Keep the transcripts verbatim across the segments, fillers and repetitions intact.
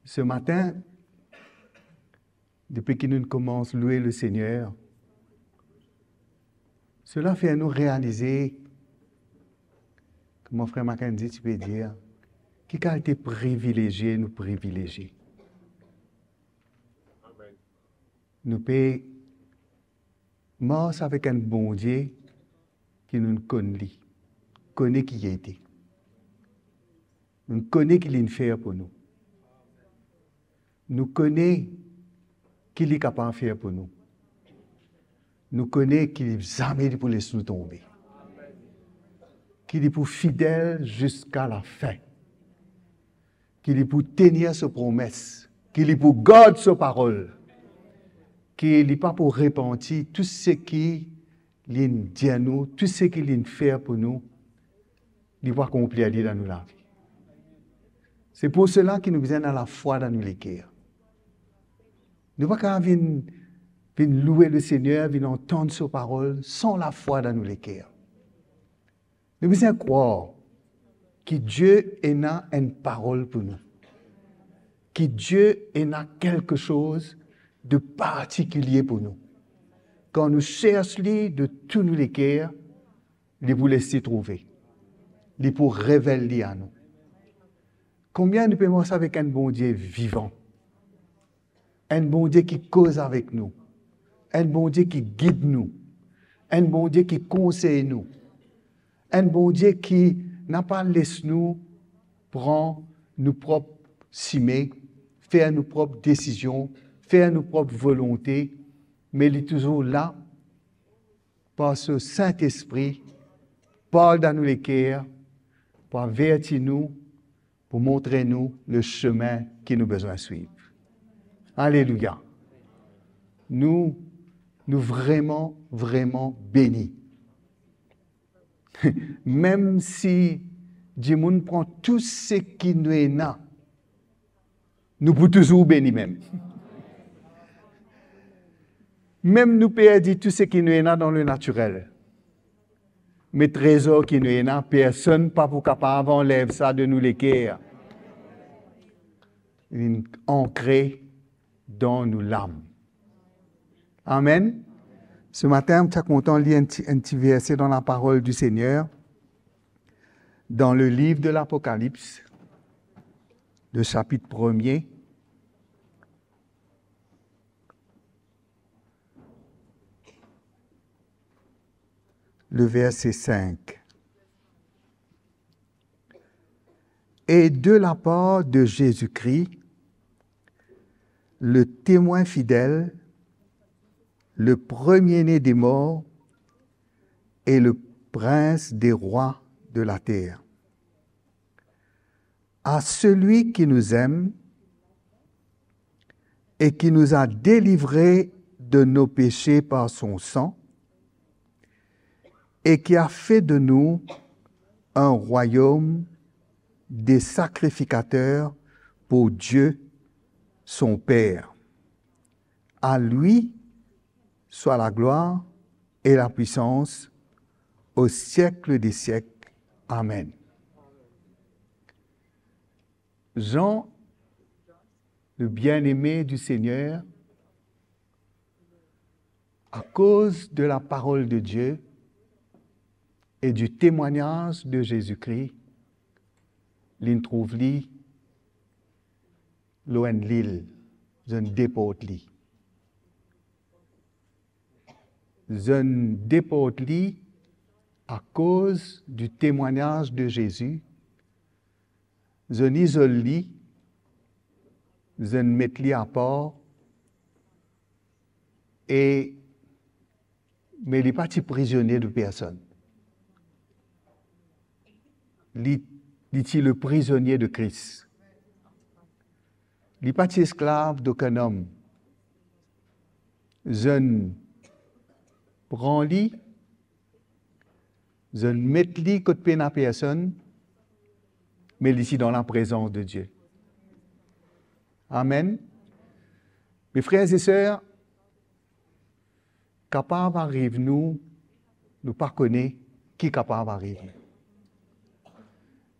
Ce matin, depi ki nou koumans lwe Lesegner, sela fer nou realize, kouma frer Mackenzie ti pe dir, ki kalite privilezie nou privilezie. Nou pe mars avek enn Bondie ki nou konn li, kone ki li ete. Nou kone ki li fer pou nou. Nou kone ki li kapav fer pou nou. Nou kone ki li zame li pou les nou tonbe. Ki li pou fidel ziska lafin. Ki li pou tenir so promes. Ki li pou gard so parol. Ki li pa pou repanti tou seki li'nn dir nou, tou seki li'nn fer pou nou, li pou akonplir li dan nou lavi. Se pou sela ki nou bizin ena lafwa dan nou leker. Nou pa kapav vinn, vinn lwe Lesegner, vinn antann so parol san lafwa dan nou leker. Nou bizin krwar ki Die ena enn parol pou nou. Ki Die ena kelke soz de partikilie pou nou. Kan nou sers li de tou nou leker, li pou les li trouve. Li pou revel li a nou. Konbien nou pe mars avek enn Bondie vivan? Enn Bondie ki koz avek nou. Enn Bondie ki gid nou. Enn Bondie ki konsey nou. Enn Bondie ki napa les nou pran nou prop sime, fer nou prop desizion, fer nou prop volonte, me li touzour la, par so Sintespri, parl dan nou leker, pou averti nou, pou montre nou lesime ki nou bizin swiv. Alelouya. Nou, nou vreman, vreman beni. Mem si dimoun pran tou seki nou ena, nou pou touzour beni mem. Mem nou perdi tou seki nou ena dan lenatirel, me trezor ki nou ena, personn pa pou kapav anlev sa de nou leker. Li ankre dan nou lam. Amen. Ce matin, mo ti kontan lir enn ti, enn ti verse dan laparol di Segner, dan le liv de Lapokalips, le sapit premie, le verse sink. Et de la part de Jésus-Christ, le témoin fidèle, le premier-né des morts et le prince des rois de la terre. À celui qui nous aime et qui nous a délivrés de nos péchés par son sang, et qui a fait de nous un royaume de sacrificateurs pour Dieu, son Père. À lui soit la gloire et la puissance au siècle des siècles. Amen. Jean, le bien-aimé du Seigneur, à cause de la parole de Dieu et du témoignage de Jésus-Christ, li trouv li lor enn lil, zot deport li. Zot deport li akoz di temwagnaz de Zezi, zot izol li, zot met li apar, e, me li pa ti prizonie de personn. Li, li ti le prizonie de Kris. Li pa ti esklav dokenn om. Zot pran li, zot met li kot pena personn, me li ti dan laprezans de Die. Amen. Mes frères et sœurs, kapav ariv nou, nou pa kone ki kapav ariv nou.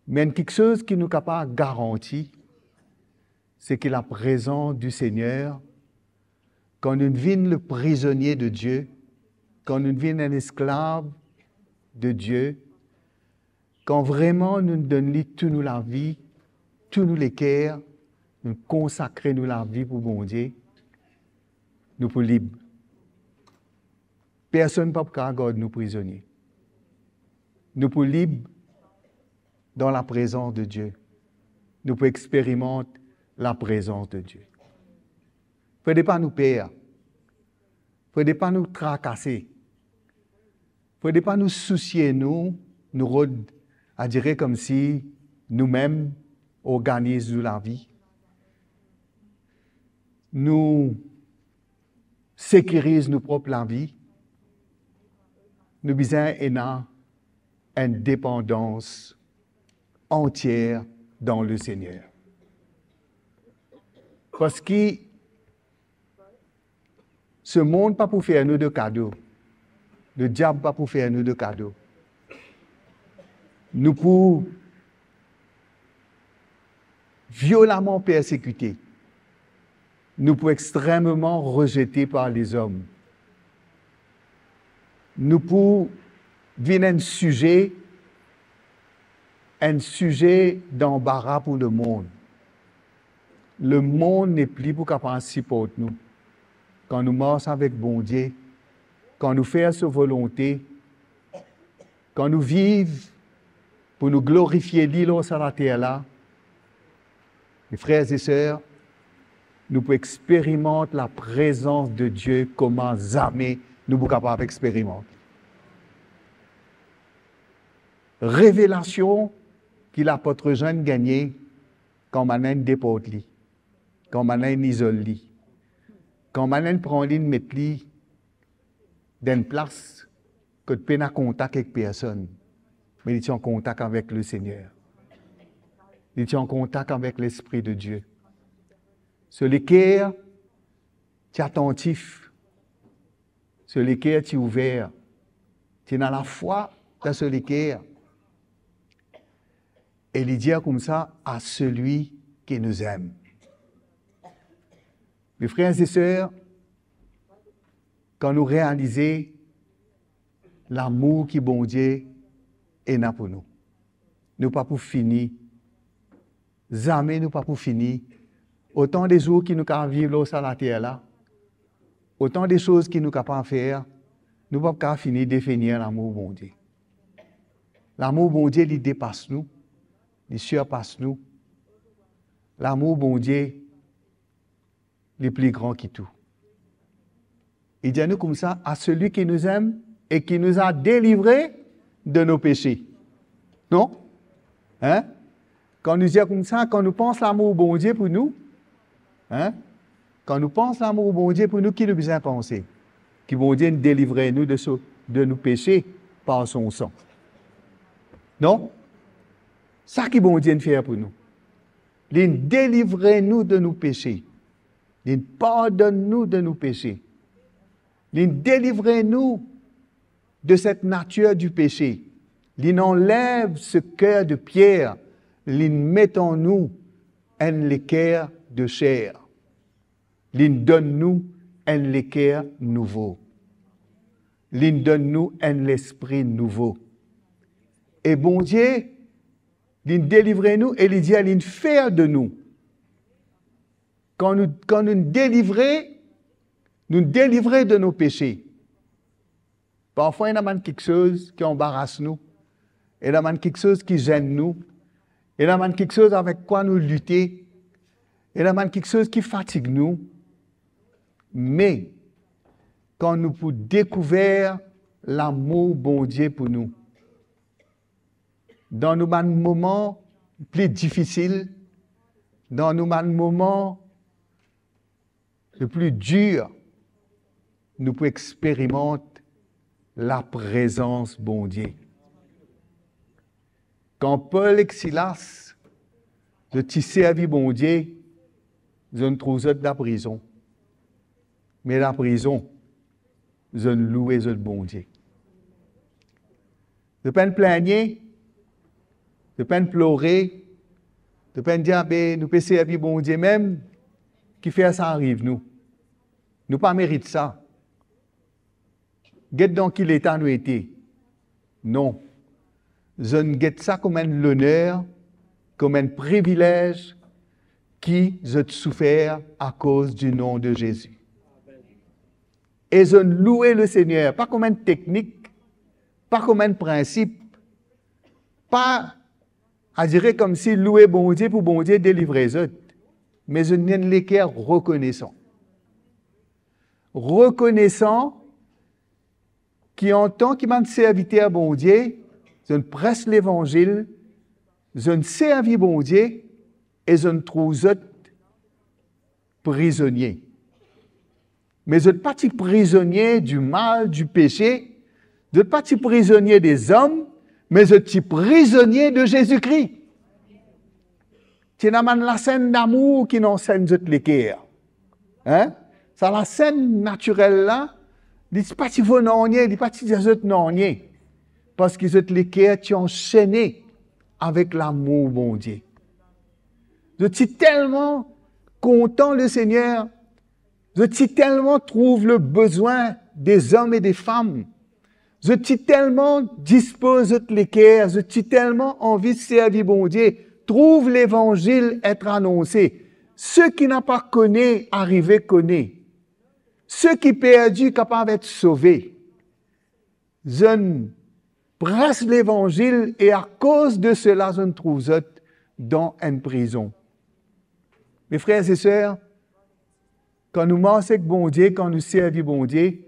Me enn kiksoz ki nou kapav garanti, se ki laprezans di Segner, kan nou vinn le prizonie de Die, kan nou vinn enn esklav de Die, kan vreman nou donn li tou nou lavi, tou nou leker, nou konsakre nou lavi pou Bondie, nou pou lib. Personn pa pou kav gard nou prizonie. Nou pou lib dan laprezans de Die. Nou pou experimant laprezans de Die. Fode pa nou per. Fode pa nou trakase. Fode pa nou sousie nou, nou rod, adire koumsi noumem organiz nou lavi. Nou sekiriz nou prop lavi. Nou bizin ena enn depandans antier dan le Segner. Parski se mond pa pou fer nou de kado. Le diab pa pou fer nou de kado. Nou pou violaman persekite. Nou pou extrememan rezete par lezom. Nou pou vinn enn size, enn size danbara pou lemond. Lemond nepli pou kapav siport nou. Kan nou mars avek Bondie, kan nou fer so volonte, kan nou viv pou nou glorifie li lor sa later la, me frer e ser, nou pou experimant laprezans de Die kouma zame nou pou kapav experimant. Revelasion ki lapot Zan gagne kan bann-la inn deport li, kan bann-la inn izol li, kan bann-la inn pran li, inn met li dan enn plas kot pena kontak ek personn, me li ti an kontak avek le Segner. Li ti an kontak avek Lespri de Die. So leker ti atantif. So leker ti ouver. Ti ena lafwa dan so leker. E li dir koumsa, "À celui qui nous aime." Me frer e ser, kan nou realize lamour ki Bondie ena pou nou, nou pa pou fini. Zame nou pa pou fini. Otan de zour ki nou kapav viv lor sa later la, otan de soz ki nou kapav fer, nou pa pou kapav fini definir lamour Bondie. Lamour Bondie, li depas nou, li sirpas nou. Lamour Bondie, li pli gran ki tou. Li dir nou koumsa, "À celui qui nous aime et qui nous a délivrés de nos péchés." Non? Hein? Kan nou dir koumsa, kan nou pans lamour Bondie pou nou, hein? Kan nou pans lamour Bondie pou nou, ki nou bizin panse? Ki Bondie inn delivre nou de so, de nou pese par son san. Non? Sa ki Bondie inn fer pou nou. Li inn delivre nou de nou pese. Li inn pardonn nou de nou pese. Li inn delivre nou de set natir di pese. Li inn anlev se ker de pier, li inn met an nou enn leker de ser. Li inn donn nou enn leker nouvo. Li inn donn nou enn lespri nouvo. E Bondie, li inn delivre nou e li dir, li inn fer de nou. Kan nou, kan nou delivre, nou delivre de nou pese. Parfwa, ena bann kiksoz ki anbaras nou. Ena bann kiksoz ki zenn nou. Ena bann kiksoz avek kwa nou lite. Ena bann kiksoz ki fatig nou. Me, kan nou pou dekouver lamour Bondie pou nou, dan nou bann moman pli difisil, dan nou bann moman le pli dir, nou pou experimant laprezans Bondie. Kan Pol ek Silas, zot ti servi Bondie, zot trouv zot dan prizon. Me dan prizon, zot loue zot Bondie. Zot pa'nn pligne, zot pa'nn plore, Zot pa'nn dir, "Be, nou pe servi Bondie mem, kifer sa ariv nou? Nou pa merit sa. Get dan ki leta nou ete." Non. Zot get sa kouma enn loner, kouma enn privilez ki zot soufer akoz di nom de Zezi. E zot loue Lesegner, pa kouma enn teknik, pa kouma enn prinsip, pa, on dirait, koumsi loue Bondie pou Bondie delivre zot, me zot ena enn leker rekonesan. Rekonesan ki antan ki bann serviter Bondie, zot pres levanzil, zot servi Bondie e zot trouv zot prizonie. Me zot pa ti prizonie dimal, dipese, zot pa ti prizonie dezom, me zot ti prizonie de Zezi Kri. Ti ena bann lasenn damour ki inn ansenn zot leker. Hein? Sa lasenn natirel la, li ti pa ti vo nanye, li pa ti dir zot nanye. Parski zot leker ti ansene avek lamour Bondie. Zot ti telman kontan Lesegner, zot ti telman trouv lebezwin dezom e dezam. Zot ti telman dispoz zot leker, zot ti telman anvi servi Bondie, trouv levanzil et anonse. Seki napa kone, arive kone. Seki perdi, kapav et sove. Zot pres levanzil e akoz de sela, zot trouv zot dan enn prizon. Me frer e ser, kan nou mars ek Bondie, kan nou servi Bondie,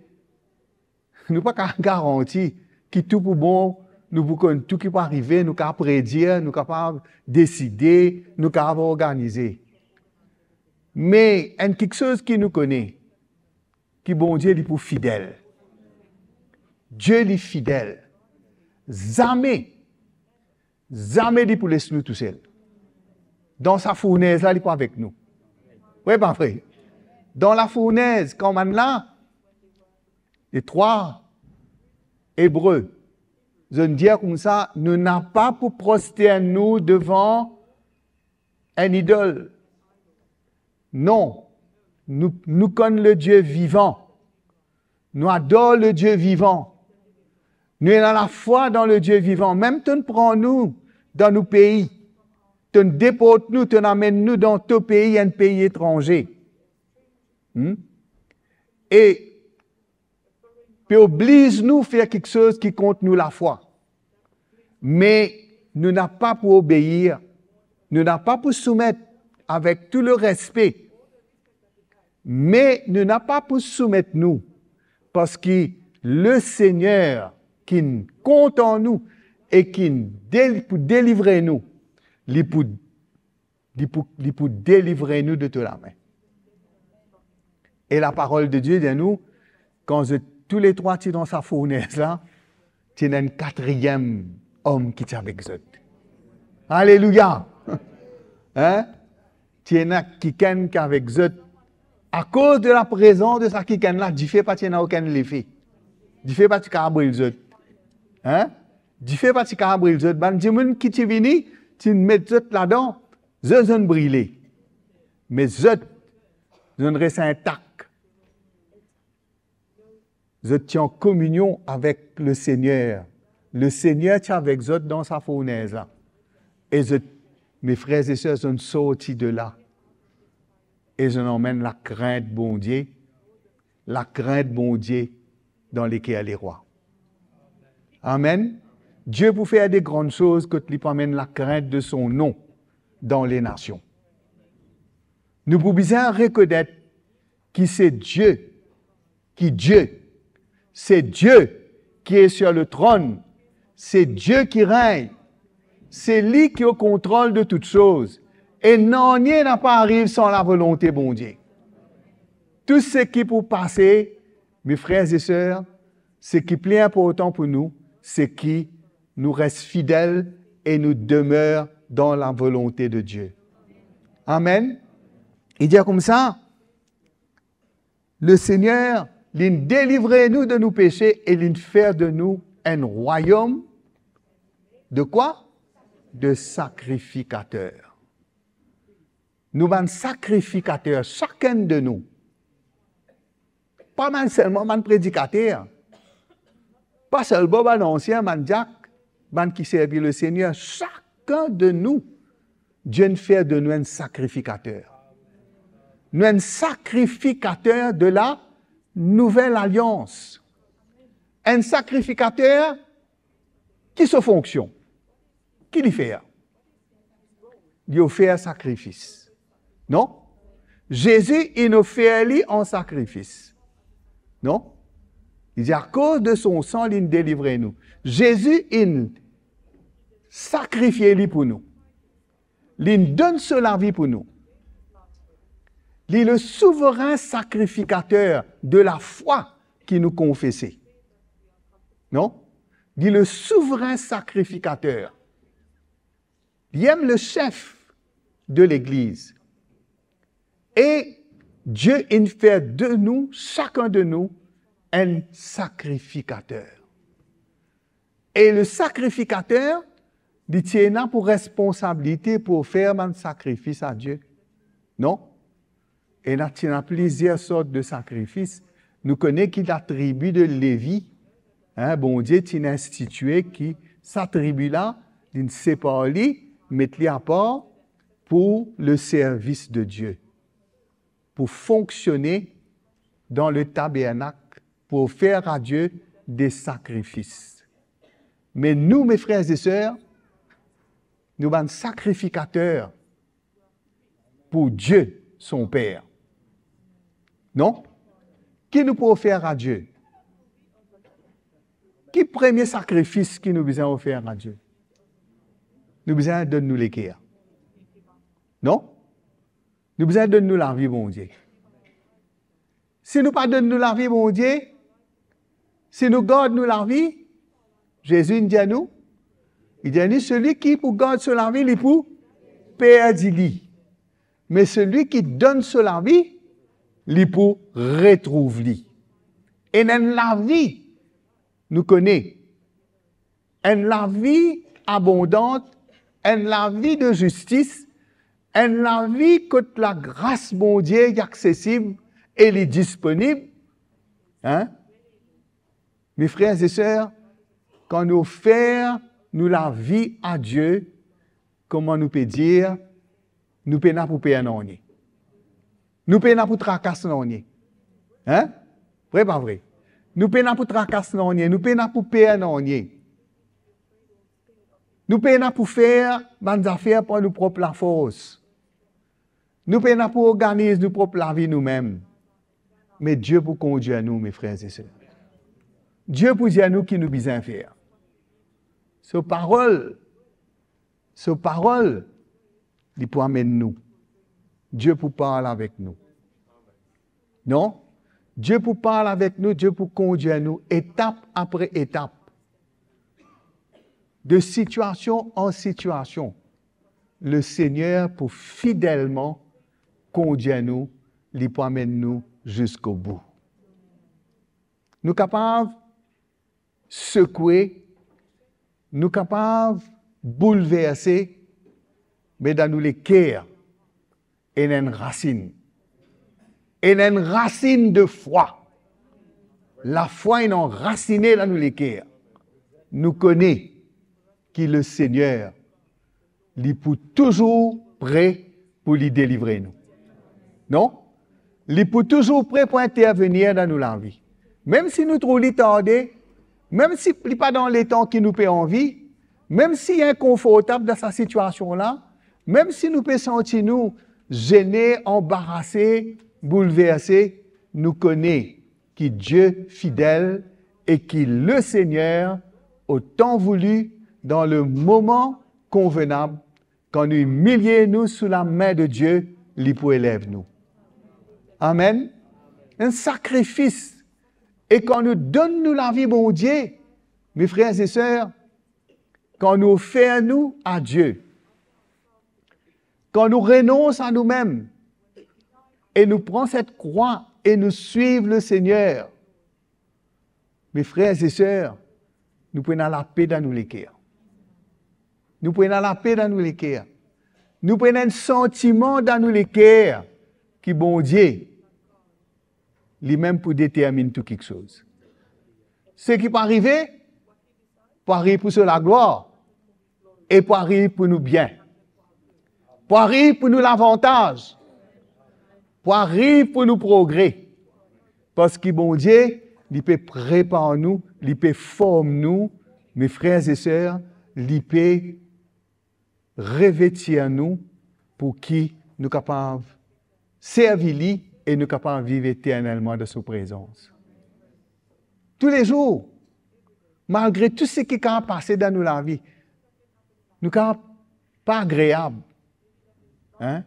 nou pa kapav garanti ki tou pou bon, nou pou konn tou ki pou arive, nou kapav predir, nou kapav deside, nou kapav organize. Me enn kiksoz ki nou kone, ki Bondie li pou fidel. Die li fidel. Zame, zame li pou les nou tousel. Dan sa fournez la, li pou avek nou. Wi, pa vre? Dan lafournez, kan bann la, le trwa Ebre, zot dir koumsa, nou napa pou prostern nou devan enn idol. Non, nou, nou konn Ledie vivan. Nou ador Ledie vivan. Nou ena lafwa dan Ledie vivan. Mem to'nn pran nou dan nou pei, to'nn deport nou, to'nn amenn nou dan to pei, enn pei etranze. Hmm? E pe obliz nou fer kiksoz ki kont nou lafwa. Me nou napa pou obeir, nou napa pou soumet, avek tou lerespe. Me nou napa pou soumet nou, parski Lesegner ki'nn kontan nou e ki'nn del-, pou delivre nou, li pou li pou, li pou delivre nou de to lame. E laparol de Die dir nou, kan zot touletrwa ti dan sa fournez la, ti ena enn katriem om ki ti avek zot. Alelouya! Hein? Ti ena kikenn ki avek zot. Akoz de laprezans de sa kikenn la, dife pa ti ena okenn lefe. Dife pa ti kapav bril zot. Hein? Dife pa ti kapav bril zot. Bann dimoun ki ti vini, ti met zot ladan, zot, zot brile. Me zot, zot res intak. Zot ti an kominion avek Lesegner. Lesegner ti avek zot dan sa fournez la. E zot, me frer e ser, zot sorti de la. E zot amenn lakrint Bondie, lakrint Bondie dan leker lerwa. Amen. Die pou fer de gran soz kot li pou amenn lakrint de son nom dan lenasion. Nou pou bizin rekonet ki se Die, ki Die, se Die ki est sur le trône, se Die ki regn, se li ki o kontrol de tout soz, e nanye napa ariv san lavolonte Bondie. Tou seki pou pase, me frer e ser, seki pli inportan pou nou, seki nou res fidel e nou demer dan lavolonte de Die. Amen. Li dir koumsa, Lesegner, li'nn delivre nou de nou pese e li'nn fer de nou enn rwayom de kwa? De sakrifikater. nou bann sakrifikater, sakenn de nou. Pa bann selman bann predikater. Pa selman bann ansien, bann diak, bann ki servi Lesegner. Sakenn de nou, Dieu inn fer de nou enn sakrifikater. Nou enn sakrifikater de la nouvel alians. Enn sakrifikater ki so fonksion? Ki li fer? Li ofer sakrifis. Non? Zezi inn ofer li an sakrifis. Non? Li dir, akoz de so san, li'nn delivre nou. Zezi inn sakrifie li pou nou. Li'nn donn so lavi pou nou. Li le souvrin sakrifikater de lafwa ki nou konfese. Non? Li le souvrin sakrifikater. Li mem le sef de legliz. E Dieu inn fer de nou, sakenn de nou, enn sakrifikater. E le sakrifikater, li ti ena pou responsabilite pou ofer bann sakrifis a Dieu. Non? Ena, ti ena plizier sort de sakrifis. Nou kone ki latribi de Levi, hein, Bondie ti inn institie ki sa tribi la, li'nn separ li, met li apar pou le servis de Dieu, pou fonksione dan le tabernak, pou ofer a Dieu de sakrifis. Me nou, me frer e ser, nou bann sakrifikater, pou Dieu, son Per. Non? Ki nou pou ofer a Dieu? Ki premie sakrifis ki nou bizin ofer a Dieu? Nou bizin donn nou leker. Non? Nou bizin donn nou lavi Bondie. Si nou pa donn nou lavi Bondie, si nou gard nou lavi, Zezi inn dir nou, li dir nou, selwi ki pou gard so lavi, li pou perdi li. Me selwi ki donn so lavi, li pou retrouv li. Ena enn lavi, nou kone, enn lavi abondan, enn lavi de zistis, enn lavi kot lagras Bondie li aksesib e li disponib. Hein? Me frer e ser, kan nou ofer nou lavi a Dieu, kouma nou pe dir, nou pena pou per nanye. Nou pena pou trakas nanye. Hein? Vre pa vre? Nou pena pou trakas nanye, nou pena pou per nanye. Nou pena pou fer bann zafer par nou prop lafors. Nou pena pou organiz nou prop lavi noumem. Me Dieu pou kondir nou, me frer e ser. Dieu pou dir nou ki nou bizin fer. So parol, so parol, li pou amenn nou. Dieu pou parl avek nou. Non? Dieu pou parl avek nou, Dieu pou kondir nou etap apre etap. De sitiasion an sitiasion, Lesegner pou fidelman kondir nou, li pou amenn nou ziska bou. Nou kapav sekwe, nou kapav boulverse, me dan nou leker, ena enn rasinn. Ena enn rasinn de fwa. Lafwa inn anrasine dan nou leker. Nou kone ki Lesegner, li pou touzour pre pou li delivre nou. Non? Li pou touzour pre pou intervenir dan nou lavi. Mem si nou trouv li tarde, mem si li pa dan letan ki nou pe anvi, mem si inkonfortab dan sa sitiasion la, mem si nou pe santi nou zene, anbarase, boulverse, nou kone ki Dieu fidel e ki Lesegner, o tan vouli, dan le moman konvenab, kan nou imilie nou sou lame de Dieu, li pou elev nou. Amen. Enn sakrifis. E kan nou donn nou lavi Bondie, me frer e ser, kan nou ofer nou a Dieu, kan nou renons a noumem e nou pran set krwa e nou swiv Lesegner, me frer e ser, nou pou ena lape dan nou leker. Nou pou ena lape dan nou leker. nou pou ena enn santiman dan nou leker ki Bondie, limem pou determinn tou kiksoz. Seki pou arive, pou ariv pou so laglwar e pou ariv pou nou bien, pou ariv pou nou lavantaz, pou ariv pou nou progre. Parski Bondie, li pe prepar nou, li pe form nou, me frer e ser, li pe revetir nou pou ki nou kapav servi li e nou kapav viv eternelman dan so prezans. Toulezour, malgre tou seki kapav pase dan nou lavi, nou kapav pa agreab, hein?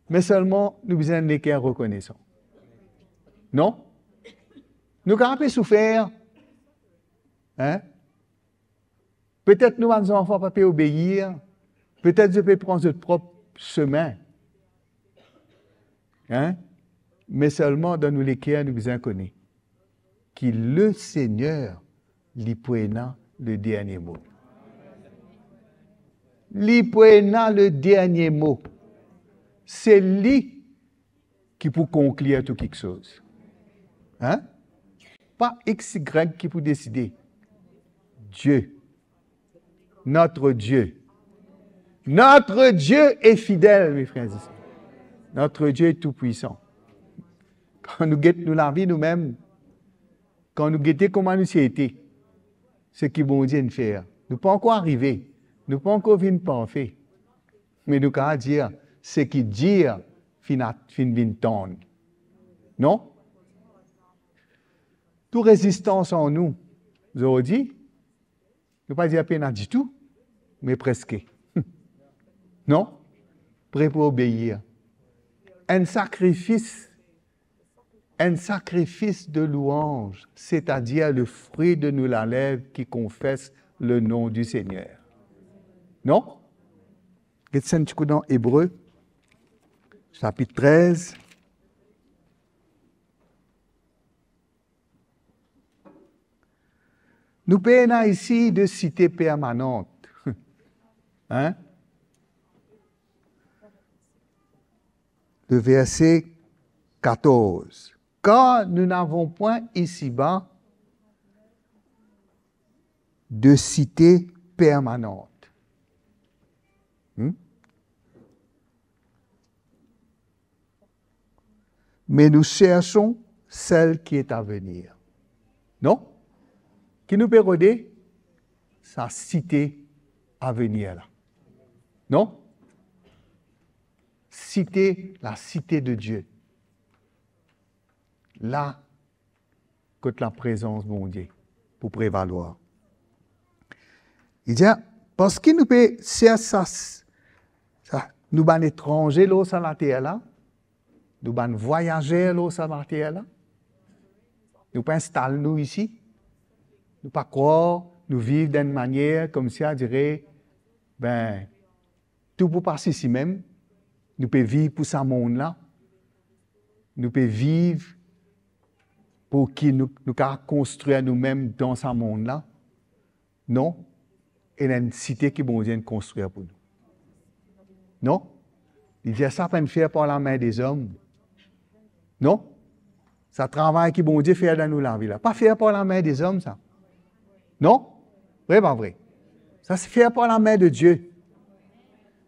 Me selman nou bizin enn leker rekonesan. Non? Nou kapav pe soufer, hein? Petet nou bann zanfan pa pe obeir, petet zot pe pran zot prop semin. Hein? Me selman dan nou leker nou bizin kone ki Lesegner, li pou ena le dernie mo. Li pou ena le dernie mo. Se li ki pou konklir tou kiksoz. Hein? Pa X Y ki pou deside. Dieu. Notre Dieu. Notre Dieu est fidèle, mes frères et sœurs. Notre Dieu est tout-puissant. Kan nou get nou lavi noumem, kan nou gete kouma nou ti ete, seki Bondie inn fer, nou pa ankor arive, nou pa ankor vinn parfe, me nou kapav dir, seki dir finn at-, finn vinn tann. Non? Tou rezistans an nou, zordi, nou pa dir pena ditou, me preske. Non? Pre pou obeir. Enn sakrifis, enn sakrifis de louanz, setadir le fri de nou lalev ki konfes le nom du Seigneur. Non? Get sa enn tikou dan Ebre, sapit trez. Nou pena isi de site permanant. Hein? Le verset quatorze. Kar nou navon pwin isiba de site permanant. Hmm? Me nou serson sel ki est à venir. Non? Ki nou pe rode? Sa site avenir la. Non? Site, la site de Dieu. La, kot laprezans Bondie pou prevalwar. Li dir, parski nou pe sers sa, sa, nou bann etranze lor sa later la, nou bann vwayazer lor sa later la, nou pa instal nou isi, nou pa krwar nou viv dan enn manier koumsi a dire, ben, tou pou pas isi mem, nou pe viv pou sa mond la, nou pe viv pou ki nou, nou kapav konstrir noumem dan sa mond la. Non, ena enn site ki Bondie inn konstrir pou nou. Non? Li dir sa pa inn fer par lame dezom. Non? Sa travay ki Bondie fer dan nou lavi la, pa fer par lame dezom sa. Non? Vre, pa vre? Sa se fer par lame de Dieu.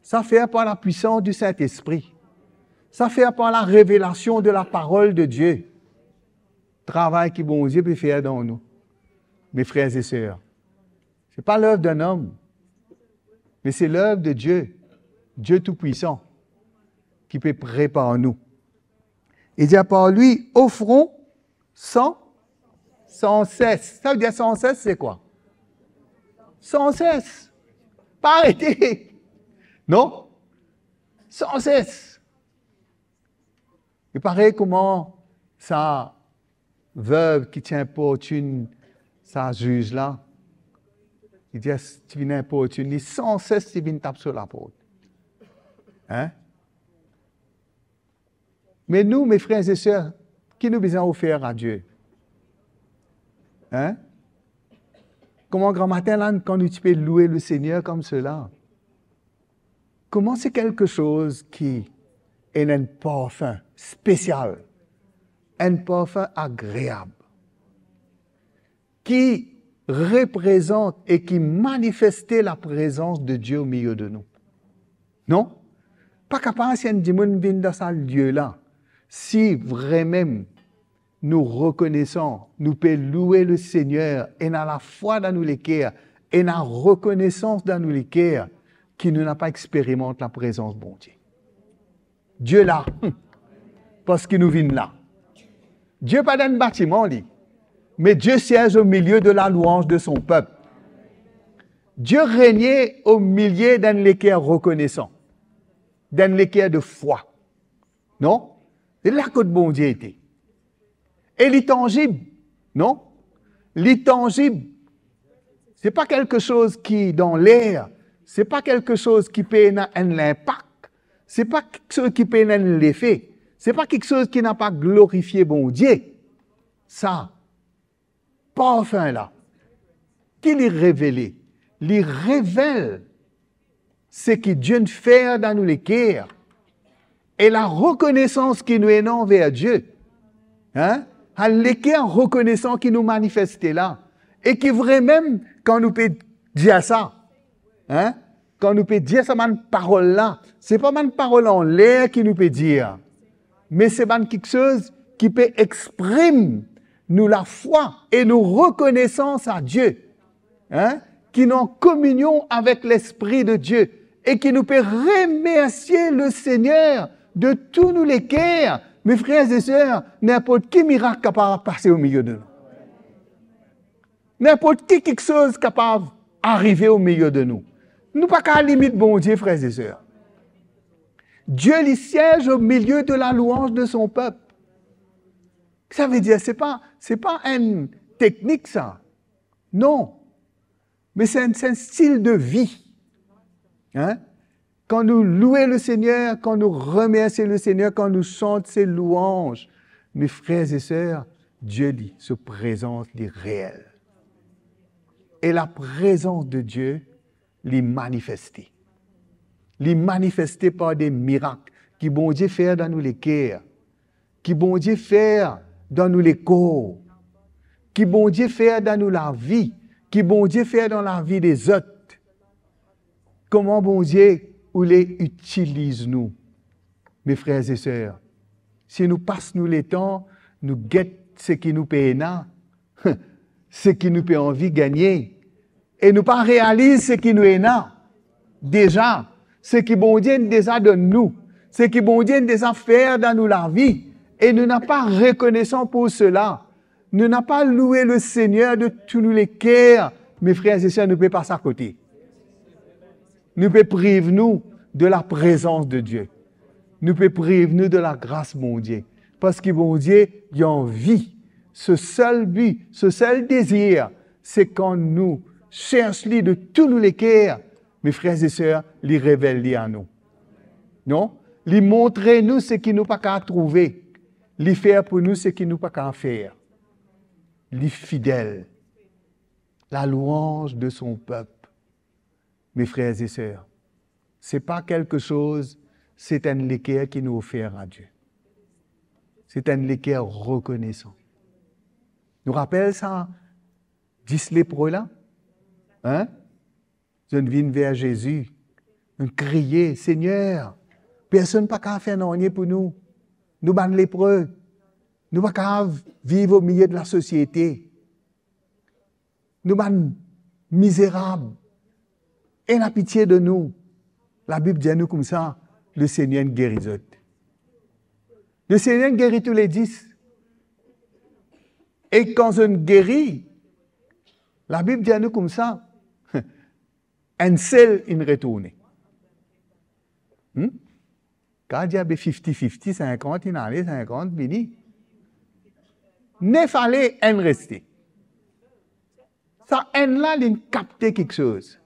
Sa fer par lapwisans di Sintespri. Sa fer par larevelasion de laparol de Dieu. Travay ki Bondie pe fer dan nou, mes frères et sœurs. Se pa lev d'enn om, me se lev de Dieu, Dieu Tout-Puissant, ki pe prepar nou. E dir par li, ofron san, san ses. Sa ve dir san ses, se kwa? San ses. Pa arete. Non? San ses. E parey kouma sa vev ki ti inportinn sa ziz la, li dir ti vinn inportinn li, san ses ti vinn tap so laport. Hein? Me nou, mes frères et sœurs, ki nou bizin ofer a Dieu? Hein? Kouma gramatin la, kan nou ti pe loue Lesegner koumsala, Kouma se kelke soz ki ena enn parfin spesial, enn parfin agreab, ki reprezant e ki manifeste laprezans de Die omilie de nou. Non? Pa kapav si enn dimoun vinn dan sa lie la, si vremem nou rekonesan, nou pe loue Lesegner, ena lafwa dan nou leker, ena rekonesans dan nou leker, ki nou napa experimant laprezans Bondie. Die la, hmm, parski nou vinn la. Die pa dan batiman li, me Die siège au milieu de la louange de son peuple. Die regne au milieu d'enn leker rekonesan, d'enn leker de fwa. Non? Se la kot Bondie ete. E li tanzib, non? Li tanzib. Se pa kelke soz ki dan ler, se pa kelke soz ki pe ena enn linpak, se pa kiksoz ki pe ena enn lefe, se pa kiksoz ki napa glorifie Bondie. Sa, parfin la, ki li revele? Li revel seki Die inn fer dan nou leker e larekonesans ki nou ena anver Die. Hein? Enn leker rekonesan ki nou manifeste la, e ki vremem, kan nou pe dir sa, hein? Kan nou pe dir sa bann parol la, se pa bann parol anler ki nou pe dir, me se bann kiksoz ki pe exprim nou lafwa e nou rekonesans a Die, hein, ki nou an kominion avek Lespri de Die e ki nou pe remersie Lesegner de tou nou leker. Me frer e ser, ninport ki mirak kapav pase omilie de nou. Ninport ki kiksoz kapav arive omilie de nou. Nou pa kapav limit Bondie, frer e ser. Die, li siège au milieu de la louange de son peuple. Savedir, se pa, se pa enn teknik sa. Non. Me se enn, se enn stil de vi. Hein? Kan nou loue Lesegner, kan nou remersie Lesegner, kan nou sant se louanz, me frer e ser, Die li, so prezans li reel. E laprezans de Die, li manifeste. Li manifeste par de mirak ki Bondie fer dan nou leker, ki Bondie fer dan nou lekor, ki Bondie fer dan nou lavi, ki Bondie fer dan lavi lezot. Kouma Bondie oule itiliz nou, me frer e ser? Si nou pas nou letan, nou get seki nou pe ena, seki nou pe anvi gagne, e nou pa realiz seki nou ena deza, seki Bondie inn deza donn nou, seki Bondie inn deza fer dan nou lavi, e nou napa rekonesan pou sela, nou napa loue Lesegner de tou nou leker, me frer e ser, nou pe pas akote. Nou pe priv nou de laprezans de Die. Nou pe priv nou de lagras Bondie. Parski Bondie, li anvi, so sel bi, so sel dezir, se kan nou sers li de tou nou leker, me frer e ser, li revel li a nou. Non? Li montre nou seki nou pa kapav trouve. Li fer pou nou seki nou pa kapav fer. Li fidel. La louange de son peuple. Me frer e ser, se pa kelke soz, se enn leker ki nou ofer a Die. Se enn leker rekonesan. Nou rapel sa dis lepre la? Hein? Zot inn vinn ver Zezi, inn kriye, "Segner, personn pa kapav fer nanye pou nou. Nou bann lepre, nou pa kapav viv omilie de lasosiete. Nou bann mizerab. Ena pitie de nou." Labib dir nou koumsa, Lesegner inn geri zot. Lesegner inn geri tou le dis. E kan zot inn geri, Labib dir nou koumsa, enn sel inn retourne. Hmm? Kan dir be fifty fifty, sinkant inn ale, sinkant vini. Nef ale, enn reste. Sa enn la, linn kapte kiksoz.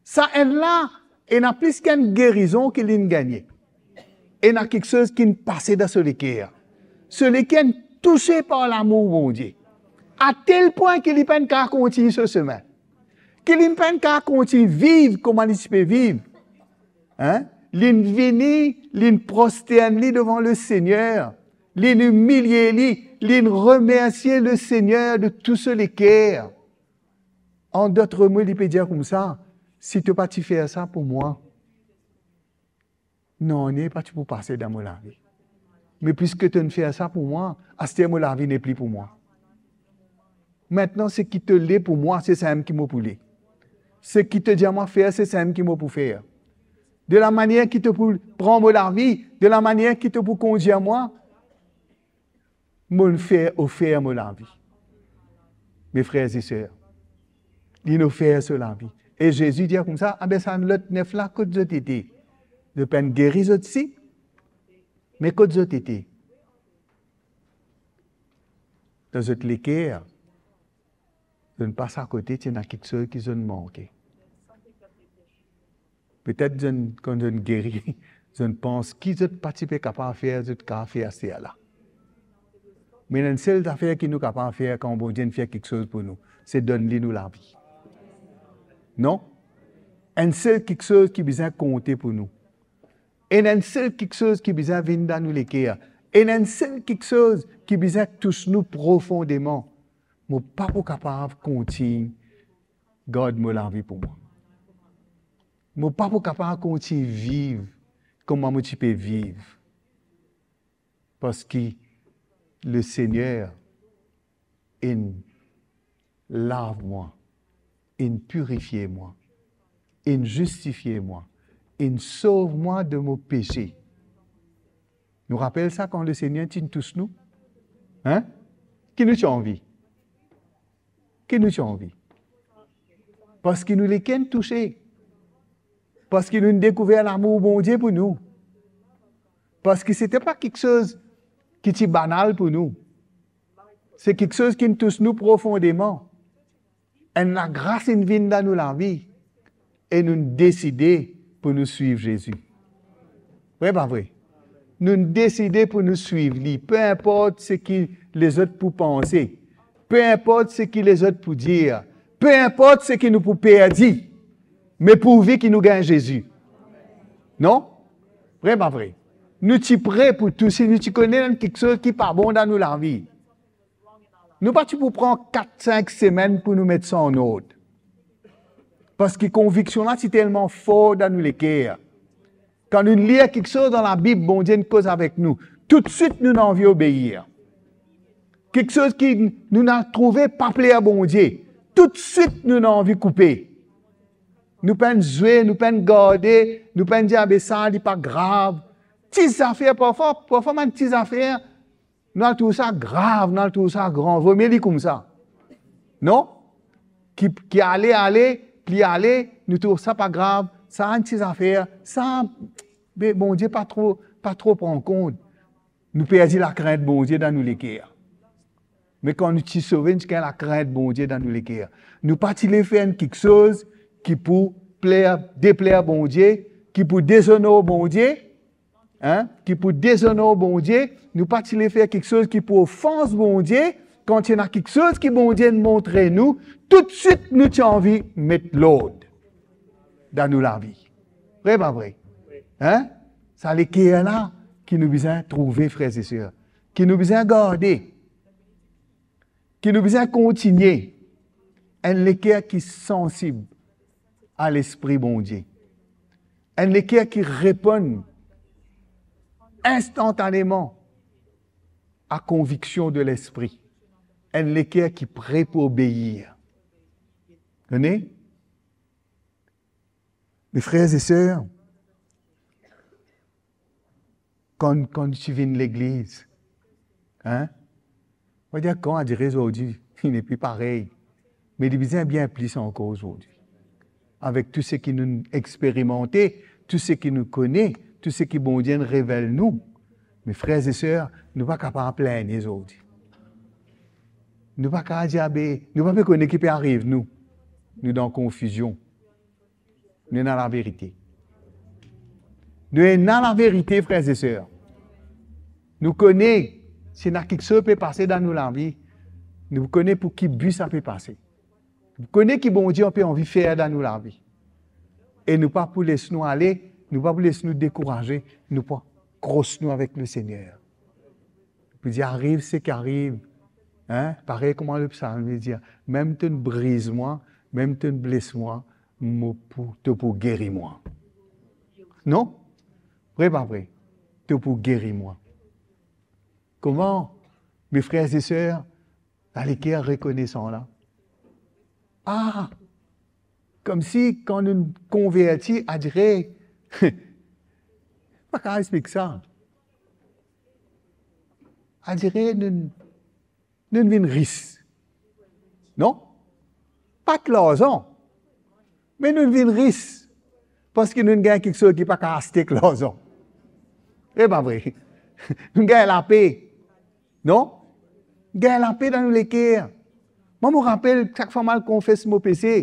Sa enn la, ena plis ki enn gerizon ki linn gagne. Ena kiksoz kinn pase dan so leker. So leker inn touse par lamour Bondie. Atel pwin ki li pa'nn kapav kontign so semin. Ki li pa'nn kapav kontign viv kouma li ti pe viv. Hein? Linn vini, linn prostern li devan Lesegner, linn imilie li, linn remersie Lesegner de tou so leker. An dot mo, li pe dir koumsa, "Si to pa ti fer sa pou mwa, nanye pa ti pou pase dan mo lavi. Me piski to'nn fer sa pou mwa, aster mo lavi nepli pou mwa. Aster seki to le pou mwa, se samem ki mo pou le. Seki to dir mwa fer, se samem ki mo pou fer. De la manier ki to pou pran mo lavi, de la manier ki to pou kondir mwa, mo'nn fer, ofer mo lavi." Me frer e ser, linn ofer so lavi. E Zezi dir koumsa, "Abe sa lot nef la, kot zot ete? Zot pa'nn geri zot si? Me kot zot ete? Dan zot leker, zot pas akote, ti ena kiksoz ki zot manke." Petet zot, kan zot geri, zot pans ki zot pa ti pe kapav fer, zot kapav fer aster la. Me ena enn sel zafer ki nou kapav fer kan Bondie inn fer kiksoz pou nou, se donn li nou lavi. Non? Enn sel kiksoz ki bizin konte pou nou. Ena enn sel kiksoz ki bizin vinn dan nou leker. Ena enn sel kiksoz ki bizin tous nou profondeman. Mo pa pou kapav kontign gard mo lavi pou mwa. Mo pa pou kapav kontign viv kouma mo ti pe viv. Parski Lesegner inn lav mwa, inn pirifie mwa, inn zistifie mwa, inn sov mwa de mo pese. Nou rapel sa kan Lesegner tinn tous nou? Hein? Ki nou ti anvi? Ki nou ti anvi? Parski nou leker inn touse. Parski nou dekouver lamour Bondie pou nou. Parski se ti pa kiksoz ki ti banal pou nou. Se kiksoz ki inn tous nou profondeman. Enn lagras inn vinn dan nou lavi e nou deside pou nou swiv Zezi. Vre pa vre? Nou deside pou nou swiv li, pe inport seki lezot pou panse, pe inport seki lezot pou dir, pe inport seki nou pou perdi, me pourvi ki nou gagn Zezi. Non? Vre pa vre? Nou ti pre pou tou, si nou ti kone enn kiksoz ki pa bon dan nou lavi. Nou pa ti pou pran kat, sink semenn pou nou met sa an ord. Parski konviksion la ti telman for dan nou leker. Kan nou lir kiksoz dan Labib, Bondie inn koz avek nou, toutswit nou anvi obeir. Kiksoz ki nou inn trouve pa pler Bondie, toutswit nou anvi koupe. Nou pa'nn zwe, nou pa'nn garde, nou pa'nn dir, "Abe sa, li pa grav." Ti zafer, parfwa, parfwa bann ti zafer, nou al trouv sa grav, nou al trouv sa gran, vomie li koumsa. Non? Ki, ki ale, ale, pli ale, nou trouv sa pa grav, sa enn ti zafer, sa, be, Bondie pa tro, pa tro pran kont. Nou perdi lakrint Bondie dan nou leker. Me kan nou ti sove, nou ti gagn lakrint Bondie dan nou leker. Nou pa ti le fer enn kiksoz ki pou pler, depler Bondie, ki pou dezonor Bondie, hein, ki pou dezonor Bondie, nou pa ti le fer kiksoz ki pou ofans Bondie. Kan ti ena kiksoz ki Bondie inn montre nou, toutswit nou ti anvi met lord dan nou lavi. Vre pa vre? Hein? Sa leker la ki nou bizin trouve, frer e ser, ki nou bizin garde, ki nou bizin kontigne, enn leker ki sansib a Lespri Bondie, enn leker ki reponn instantaneman a konviksion de Lespri, enn leker ki pre pou obeir. Kone? Me frer e ser, kan, kan ti vinn legliz, hein? Mo dir, kan adire zordi, li nepli parey. Me li bizin bien plis ankor zordi. Avek tou seki nou experimante, tou seki nou kone, tou seki Bondie inn revel nou, me frer e ser, nou pa kapav pligne zordi. Nou pa kapav dir, abe, nou pa pe kone ki pe ariv nou. Nou dan konfizion. Nou ena laverite. Nou ena laverite, frer e ser. Nou kone, si ena kiksoz pe pase dan nou lavi, nou kone pou ki bi sa pe pase. Nou kone ki Bondie pe anvi fer dan nou lavi. E nou pa pou les nou ale Nou pa pou les nou dekouraze, nou pou akros nou avek Lesegner. Pou dir, ariv seki ariv, hein? Parey kouma lepsalm li dir, mem to briz mwa, mem to bles mwa, mo pou, to pou geri mwa. Non? Vre pa vre? To pou geri mwa. Kouma, me frer e ser, laleker rekonesan la? Ah, koumsi kan nou konverti, adire, pa kapav explik sa. Adire nou, nou vinn ris. Non? Pa ek larzan, me nou vinn ris. Parski nou gagn kiksoz ki pa kapav aste ek larzan. E pa vre? Nou gagn lape. Non? Gagn lape dan nou leker. Mwa, mo rapel, sak fwa mo al konfes mo pese,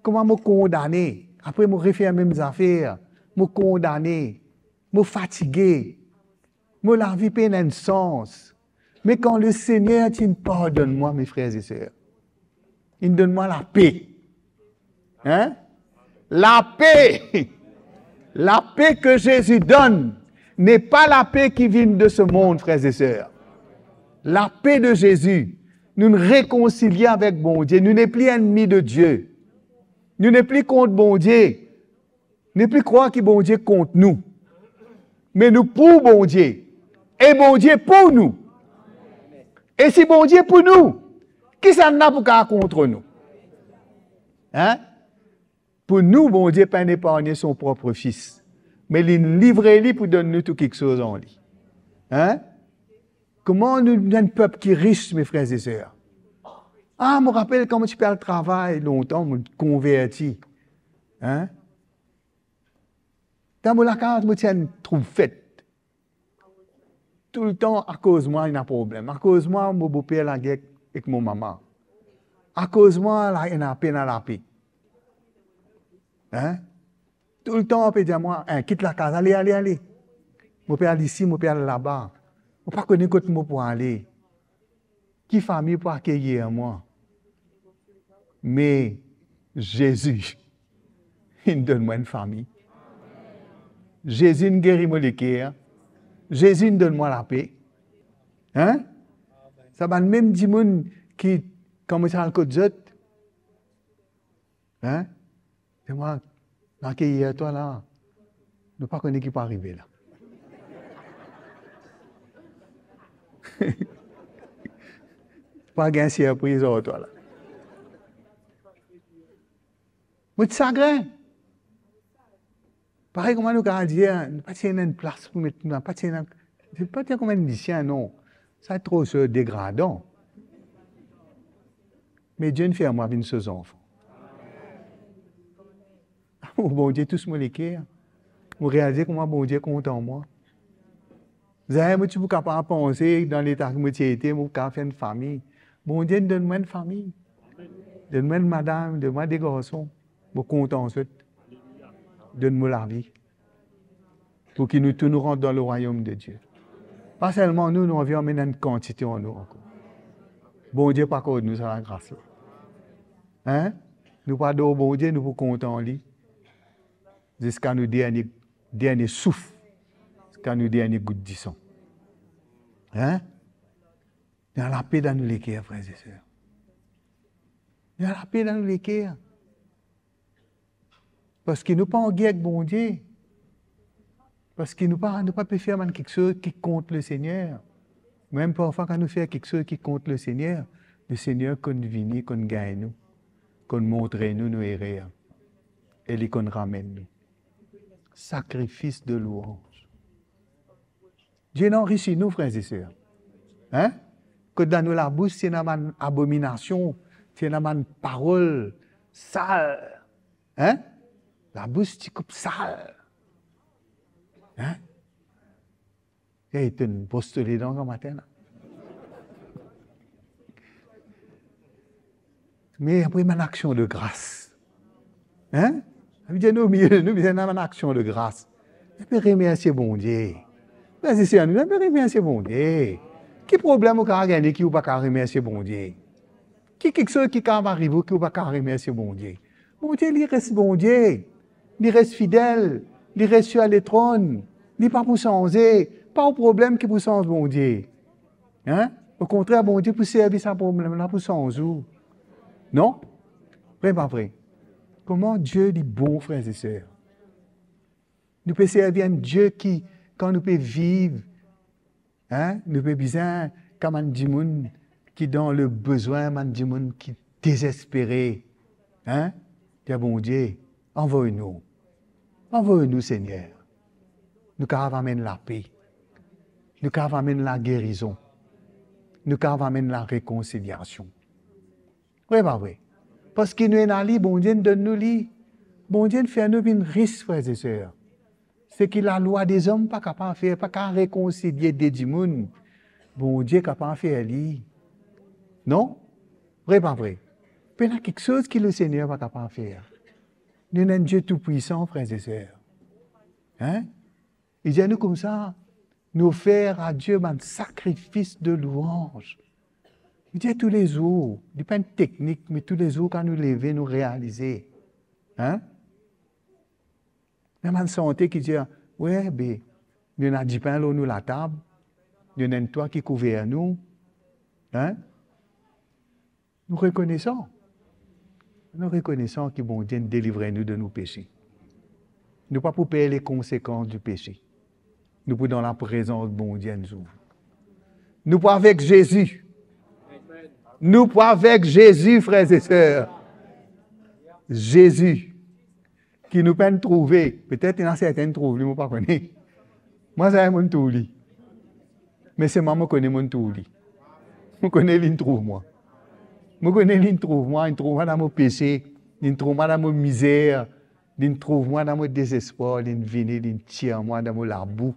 kouma mo kondane. Apre, mo refer mem zafer. Mo kondane. Mo fatige. Mo lavi pena enn sans. Me kan Lesegner ti pardonn mwa, me frer e ser, li donn mwa lape. Hein? Lape! Lape ke Zezi donn n'est pas la paix qui vient de ce monde, frer e ser. Lape de Zezi, nou rekonsilie avek Bondie, nou nepli ennmi de Die. Nou nepli kont Bondie. Nepli krwar ki Bondie kont nou. Me nou pou Bondie. E Bondie pou nou. E si Bondie pou nou, kisannla pou kapav kont nou? Hein? Pou nou, Bondie pa'nn epargne so prop Fis, me li livre li pou donn nou tou kiksoz an li. Hein? Kouma nou enn pep ki ris, me frer e ser? Ah, mo rapel kan mo ti pe al travay lontan, mo konverti. Hein? Dan mo lakaz, mo ti enn trouv fet. Toultan akoz mwa ena problem. Akoz mwa, mo boper lager ek mo mama. Akoz mwa, la, ena pena lape. Hein? Toultan pe dir mwa, "Eh, kit lakaz, ale, ale, ale." Mo pe al isi, mo pe al laba. Mo pa kone kot mo pou ale. Ki fami pou akeyir mwa? Me Zezi inn donn mwa enn fami. Zezi inn geri mo leker. Zezi inn donn mwa lape. Hein? Sa bann mem dimoun ki, kan mo ti al kot zot, hein? Se mwa, nou akeyir twa la. Nou pa kone ki pou arive la. Pa gagn sirpriz ar twa la. Mo ti sagrin. Parey kouma nou kapav dir, nou pa ti ena enn plas pou met nou, pa ti ena, se pa dir kouma enn lisien, non. Sa tro degradan. Me Die inn fer mwa vinn so zanfan. Mo Bondie tous mo leker. Mo realize kouma Bondie kontan mwa. Zame mo ti pou kapav panse dan leta ki mo ti ete, mo pou kapav fer enn fami. Bondie donn mwa enn fami. Donn mwa enn madam, donn mwa de garson. Mo kontan zot. Donn mo lavi. Pou ki nou tou nou rant dan lerwayom de Die. Pa selman nou, nou anvi amenn enn kantite ar nou ankor. Bondie pou akord nou sa lagras la. Hein? Nou pou ador Bondie, nou pou kontan li ziska nou dernie, dernie souf, ziska nou dernie gout disan. Hein? Nou ena lape dan nou leker, frer e ser. Nou ena lape dan nou leker. Parski nou pa an ger ek Bondie. Parski nou pa, nou pa pe fer bann kiksoz ki kont Lesegner. Mem parfwa kan nou fer kiksoz ki kont Lesegner, Lesegner konn vini, konn gagn nou, konn montre nou nou erer, e li konn ramenn nou. Sakrifis de louanz. Die inn anrisi nou, frer e ser. Hein? Kot dan nou labous ti ena bann abominasion, ti ena bann parol sal. Hein? Labous ti koup sal. Hein? Ey, to inn bros to ledan gramatin la. Me apre bann aksion de gras. Hein? Sa vedir nou, milieu nou bizin bann aksion de gras. Nou pe remersie Bondie. Frer e ser, nou pe remersie Bondie. Ki problem ou kapav gagne ki ou pa kapav remersie Bondie? Ki kiksoz ki kapav arive ou ki ou pa kapav remersie Bondie? Bondie, li res Bondie. Li res fidel. Li res sir letronn. Li pa pou sanze. Pa ou problem ki pou sanz Bondie. Hein? Okontrer, Bondie pou servi sa problem la pou sanz ou. Non? Vre, pa vre? Kouma Die li bon, frer e ser? Nou pe servi enn Die ki, kan nou pe viv, hein, nou pe bizin, kouma bann dimoun ki dan lebezwin, bann dimoun ki dezespere, hein, dir Bondie, anvoy nou. Anvoy nou, Segner. Nou kapav amenn lape. Nou kapav amenn lagerizon. Nou kapav amenn larekonsiliasion. Vre, pa vre? Parski nou ena li, Bondie inn donn nou li. Bondie inn fer nou vinn ris, frer e ser. Seki lalwa dezom pa kapav fer, pa kapav rekonsilie de dimoun, Bondie kapav fer li. Non? Vre, pa vre? Pena kiksoz ki Lesegner pa kapav fer. Nou ena enn Die toupwisan, frer e ser. Hein? Li dir nou koumsa, nou ofer a Die bann sakrifis de louanz. Li dir toulezour, li pa enn teknik, me toulezour kan nou leve, nou realize. Hein? Ena bann sante ki dir, we, be, nou ena dipin lor nou latab, nou ena enn twa ki kouver nou. Hein? Nou rekonesan. Nou rekonesan ki Bondie inn delivre nou de nou pese. Nou pa pou per lekonsekans di pese. Nou pou dan laprezans Bondie enn zour. Nou pou avek Zezi. Nou pou avek Zezi, frer e ser. Zezi, ki nou pa'nn trouve, petet ena sertin trouv li, mo pa kone. Mwa, zame mo'nn trouv li. Me selman mo kone mo'nn trouv li. Mo kone li'nn trouv mwa. Mo kone li'nn trouv mwa, li'nn trouv mwa dan mo pese, li'nn trouv mwa dan mo mizer, li'nn trouv mwa dan mo dezespwar, li'nn vini, li'nn tir mwa dan mo labou,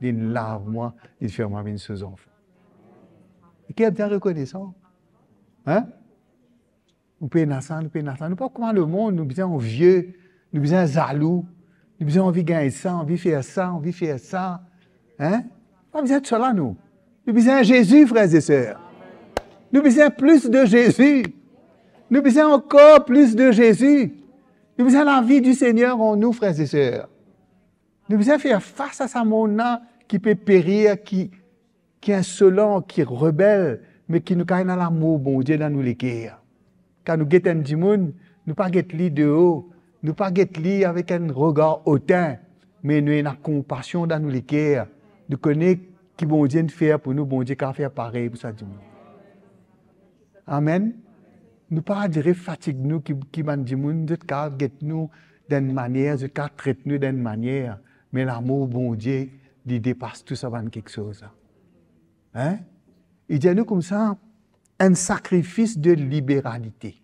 li'nn lav mwa, li'nn fer mwa vinn so zanfan. Ki bizin rekonesan. Hein? Nou pena sa, nou pena sa. Nou pa kouma lemond, nou bizin anvie, nou bizin zalou, nou bizin anvi gagn sa, anvi fer sa, anvi fer sa. Hein? Pa bizin tousala, nou. Nou bizin Zezi, frer e ser. Nou bizin plis de Zezi. Nou bizin ankor plis de Zezi. Nou bizin lavi di Segner an nou, frer e ser. Nou bizin fer fas a sa mond la ki pe perir, ki, ki insolan, ki rebel, me ki nou kapav ena lamour Bondie dan nou leker. Kan nou get enn dimoun, nou pa get li deo, nou pa get li avek enn regar otin, me nou ena konpasion dan nou leker. Nou kone ki Bondie inn fer pou nou, Bondie kapav fer parey pou sa dimoun. Amen. Nou pa dire fatig nou ki, ki bann dimoun, zot kapav get nou dan enn manier, zot kapav tret nou dan enn manier, me lamour Bondie, li depas tou sa bann kiksoz la. Hein? Li dir nou koumsa, enn sakrifis de liberalite.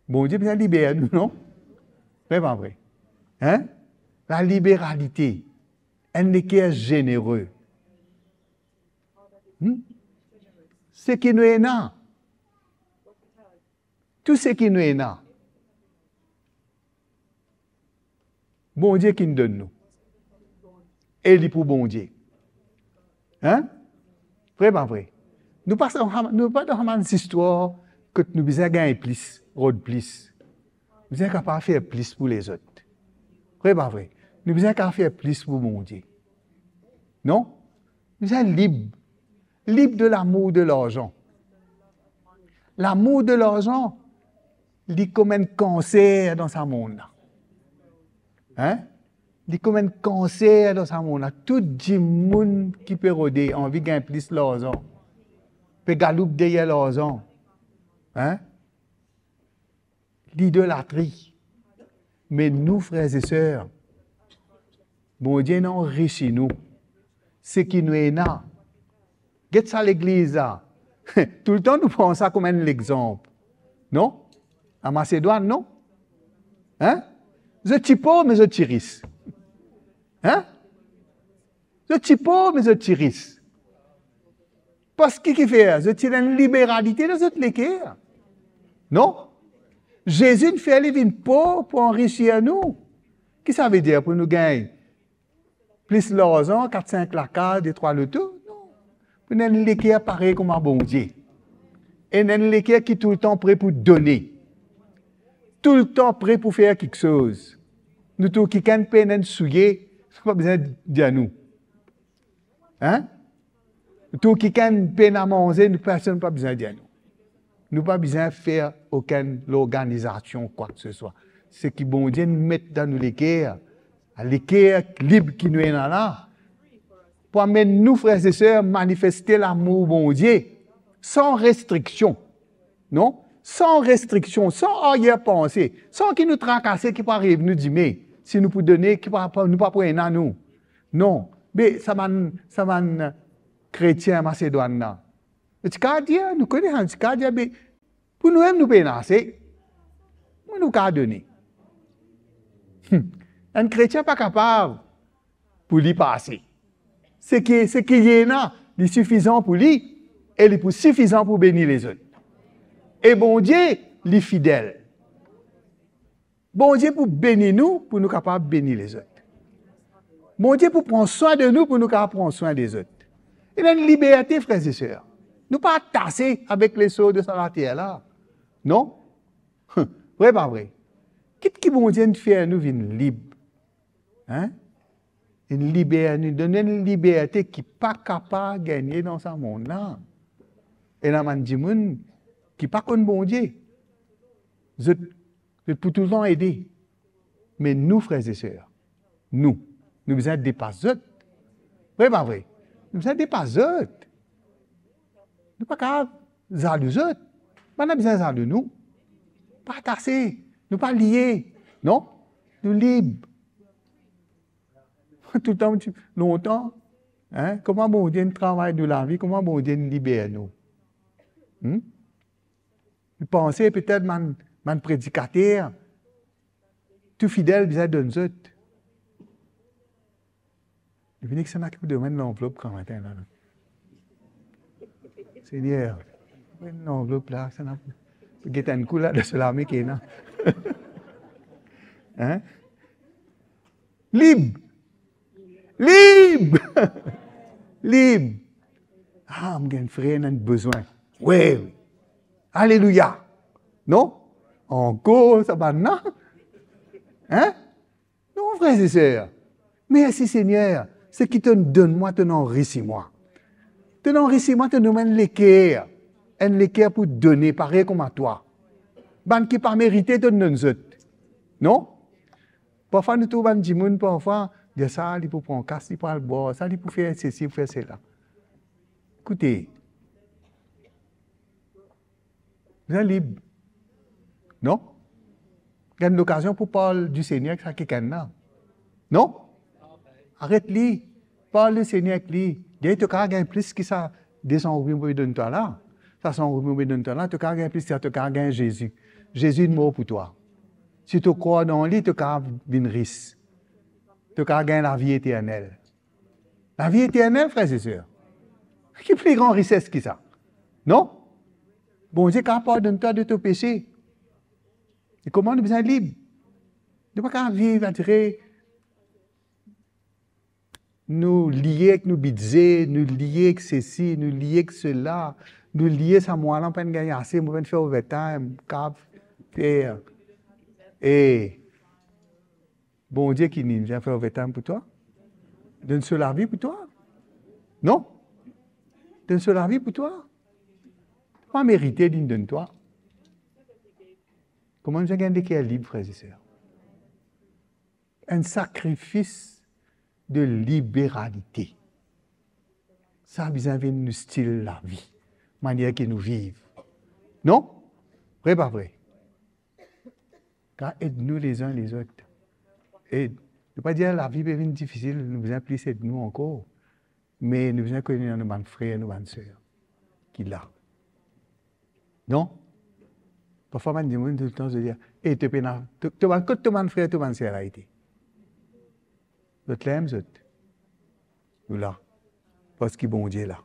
Bondie bizin liber nou, non? Vre, pa vre? Hein? Laliberalite, enn leker zenere. Hmm? Seki nou ena, tou seki nou ena, Bondie ki'nn donn nou. E li pou Bondie. Hein? Vre, pa vre? Nou pa sa, nou pa dan sa bann zistwar kot nou bizin gagn plis, rod plis. Nou bizin kapav fer plis pou lezot. Vre, pa vre? Nou bizin kapav fer plis pou Bondie. Non? Nou bizin lib. Lib de lamour de larzan. Lamour de larzan, li kouma enn kanser dan sa mond la. Hein? Li kouma enn kanser dan sa mond la. Tou dimoun ki pe rode, anvi gagn plis larzan, pe galoup deryer larzan. Hein? Lidolatri. Me nou, frer e ser, Bondie inn anrisi nou. Seki nou ena. Get sa legliz la. Toultan nou pran sa kouma enn lexanp. Non? An Masedwann, non? Hein? Zot ti pov, me zot ti ris. Hein? Zot ti pov, me zot ti ris. Parski kifer? Zot ti ena enn liberalite dan zot leker. Non? Zezi inn fer li vinn pov pou anrisir nou. Ki savedir? Pou nou gagn plis larzan, kat, sink lakaz, de, trwa loto? Non. Pou ena enn leker parey kouma Bondie. Ena enn leker ki toultan pre pou done. Toultan pre pou fer kiksoz. Nou tou kikenn pena enn soulie, nou pa bizin dir nou. Hein? Nou tou kikenn pena manze, nou personn pa bizin dir nou. Nou pa bizin fer okenn lorganizasion, kwa ke se swa. Seki Bondie met dan nou leker, leker lib ki nou ena la, pou amenn nou, frer e ser, manifeste lamour Bondie san restriksion. Non? San restriksion, san aryer panse, san ki nou trakase ki pou ariv nou dime, si nou pou done, ki pa, pa, nou pa pou ena nou. Non. Be, sa bann, sa bann kretien Masedwann la, nou ti kav dir, nou kone sa, nou ti kav dir, be, pou nou mem nou pena ase, me nou kav done. Hmm. Enn kretien pa kapav pou li pa ase. Seki, seki li ena, li sifizan pou li, e li pou sifizan pou beni lezot. E Bondie, li fidel. Bondie pou beni nou, pou nou kapav beni lezot. Bondie pou pran swin de nou, pou nou kapav pran swin lezot. Ena enn liberte, frer e ser. Nou pa atase avek lesor de sa later la. Non? Vre pa vre? Kit ki Bondie inn fer nou vinn lib. Hein? Enn liber-, li donn enn liberte ki pa kapav gagne dan sa mond la. Ena bann dimoun ki pa konn Bondie. Zot, zot pou toultan ede. Me nou, frer e ser, nou, nou bizin depas zot. Vre pa vre? Nou bizin depas zot. Nou pa kav zalou zot. Bann la bizin zalou nou. Pa atase. Nou pa lie. Non? Nou lib. Toultan, ti, lontan, hein, kouma Bondie inn travay nou lavi, kouma Bondie inn liber nou? Hmm? Nou panse petet bann, bann predikater tou fidel bizin donn zot. Li vini ki sa ena ki pou donn mwa enn lanvlop gramatin la, non? Segner, enn lanvlop la, sa ena pou get enn kou la, dan so lame ki ena. Hein? Lib. Lib. Lib. Ah, mo gagn frer, ena enn bizin. Wi, wi. Alelouya. Non? Ankor sa bann la? Hein? Non, frer e ser. Mersi, Segner. Seki to'nn donn mwa, to'nn anrisi mwa. To'nn anrisi mwa, to'nn donn mwa enn leker. Enn leker pou done, parey kouma twa. Bann ki pa merite, to'nn donn zot. Non? Parfwa nou trouv bann dimoun, parfwa, dir sa, li pou pran kas, li pou al bwar, sa, li pou fer sesi, pou fer sela. Ekoute, bizin lib. Non? Gagn lokazion pou parl di Segner ek sa kikenn la. Non? Aret li. Parl di Segner ek li. Dir li to kav gagn plis ki sa de san roupi mo pe donn twa la. Sa san roupi mo pe donn twa la, to kav gagn plis ki sa, to kav gagn Zezi. Zezi inn mor pou twa. Si to krwar dan li, to kav vinn ris. To kav gagn lavi eternel. Lavi eternel, frer e ser. Ki pli gran rises ki sa? Non? Bondie kav pardonn twa de to pese. E kouma nou bizin lib? Nou pa kav viv, on dirait nou lie ek nou bidze, nou lie ek sesi, nou lie ek sela, nou lie sa mwa la, mo pa'nn gagn ase, mo pa'nn fer overtime, kav fer. E Bondie ki vinn fer overtime pou twa? Donn so lavi pou twa? Non? Donn so lavi pou twa. Pa merite li donn twa. Kouma nou bizin gagn leker lib, frer e ser? Enn sakrifis de liberalite. Sa bizin vinn nou stil lavi, manier ki nou viv. Non? Vre pa vre? Kav ed nou lezin lezot. E nou pa dir lavi pe vinn difisil, nou bizin plis ed nou ankor. Me nou bizin kone nou bann frer, nou bann ser ki la. Non? Parfwa bann dimoun toultan zot dir, "E, to pena, to, to bann, kot to bann frer, to bann ser la ete?" Zot la, zot. Nou la. Parski Bondie la.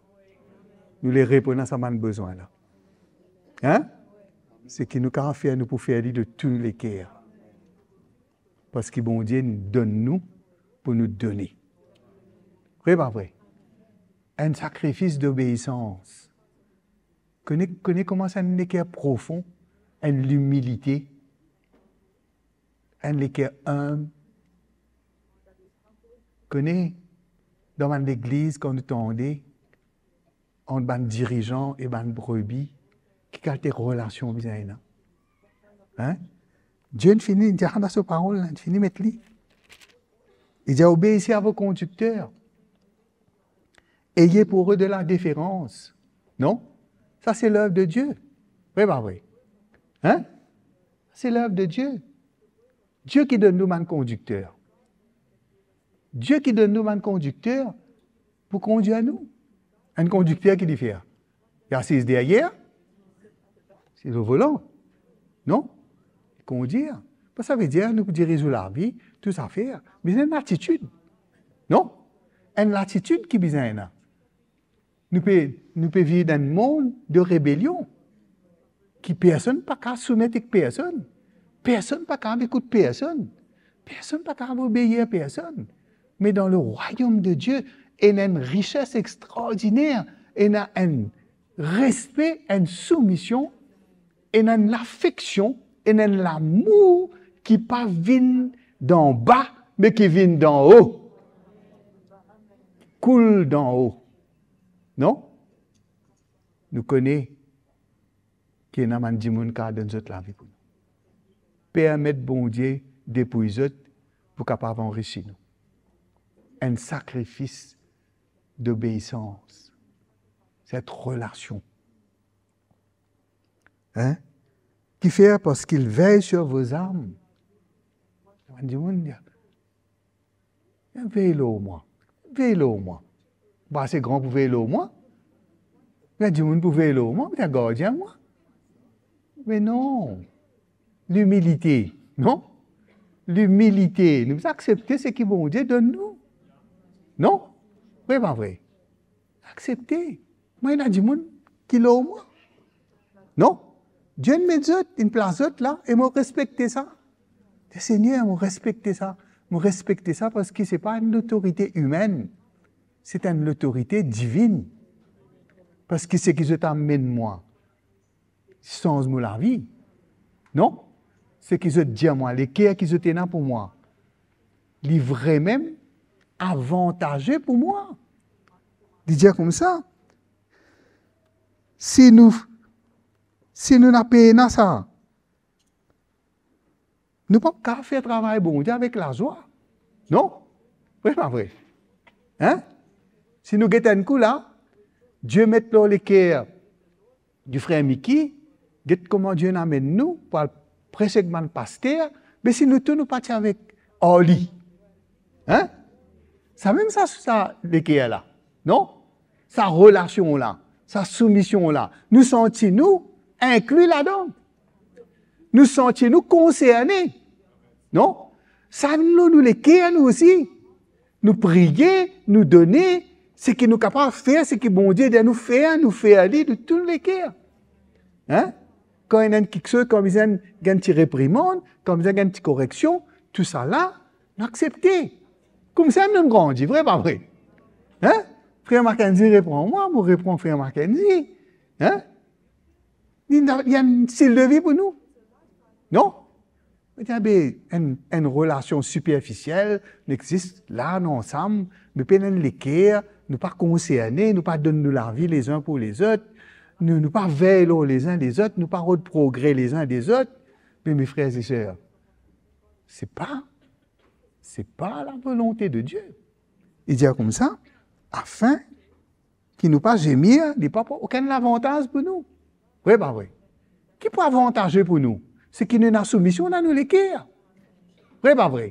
Nou le reponn a sa bann bizin la. Hein? Seki nou kav fer, nou pou fer li de tou leker. Parski Bondie donn nou pou nou done. Vre pa vre? Enn sakrifis dobeisans. Kone, kone kouma sa enn leker profon, enn limilite, enn leker inb, Kone, dan bann legliz, kan nou tande ant bann dirizan e bann brebi, ki kalite relasion bizin ena? Hein? Dieu inn fini, inn dir dan so parol, inn fini met li. Li dir, obéissez à vos conducteurs. Ayez pour eux de la déférence. Non? Sa se lev de Dieu. Vre pa vre? Hein? Sa se lev de Dieu. Dieu ki donn nou bann kondikter. Dieu ki donn nou bann kondikter pou kondir nou. Enn kondikter ki li fer? Li asiz deryer, se lor volan. Non? Li kondir. Sa vedir nou pou diriz nou lavi, tou zafer. Bizin enn latitid. Non? Enn latitid ki bizin ena. Nou pe, nou pe viv dan enn mond de rebelion, ki personn pa kav soumet ek personn. Personn pa kav ekout personn. Personn pa kav obeir personn. Me dan le royaume de Dieu, ena enn rises extraordiner, ena enn respe, enn soumision, ena enn lafeksion, ena enn lamour ki pa vinn danba, me ki vinn dan o. Koul dan o. Non? Nou kone ki ena bann dimoun kav donn zot lavi pou nou. Permet Bondie depouy zot pou kapav anrisi nou. Enn sakrifis dobeisans. Set relasion. Hein? Ki fer? Parce qu'il veille sur vos âmes. Bann dimoun dir, vey lor mwa, vey lor mwa. Mo pa ase gran pou vey lor mwa. Ena dimoun pou vey lor mwa, mo ena gardien mwa. Me non. Limilite, non? Limilite. Nou aksepte seki Bondie donn nou. Non? Vre pa vre? Aksepte. Mwa, ena dimoun ki lor mwa. Non? Dieu inn met zot, inn plas zot la, e mo respekte sa. Dir, Segner, mo respekte sa. Mo respekte sa parski se pa enn lotorite imenn. Se enn lotorite divinn. Parski seki zot amenn mwa, sanz mo lavi. Non? Seki zot dir mwa, leker ki zot ena pou mwa, li vremem avantaze pou mwa. Li dir koumsa, si nou, si nou napa sa, nou pa kav fer travay Bondie avek lazwa. Non? Vre pa vre? Hein? Si nou get enn kou la, Dieu met lor leker di frer Miki, get kouma Dieu inn amenn nou pou al pres ek bann paster, me si nou tou nou pa ti avek ar li. Hein? Samem sa, sa leker la, non? Sa relasion la, sa soumision la, nou santi nou inkli ladan. Nou santi nou konserne. Non? Sa vinn lor nou leker nou osi. Nou priye, nou done, seki nou kapav fer, seki Bondie dir nou fer, nou fer li de tou leker. Hein? Kan ena enn kiksoz, kan bizin gagn ti reprimann, kan bizin gagn ti koreksion, tousala, nou aksepte. Koumsa nou grandi, vre pa vre? Hein? Frer Mackenzie repran mwa, mo repran frer Mackenzie. Hein? Li ena, li ena enn stil de vi pou nou. Non? Enn, enn relasion siperfisiel, nou existe la, nou ansam, me pena enn leker, nou pa konserne, nou pa donn nou lavi lezin pou lezot, nou, nou pa vey lor lezin lezot, nou pa rod progre lezin lezot. Me, mes frères et sœurs, se pa, se pa la volonte de Dieu. Li dir koumsa, afin ki nou pa zemir, li pa pou okenn lavantaz pou nou. Vre pa vre? Ki pou avantaze pou nou? Seki nou ena soumision dan nou leker. Vre pa vre?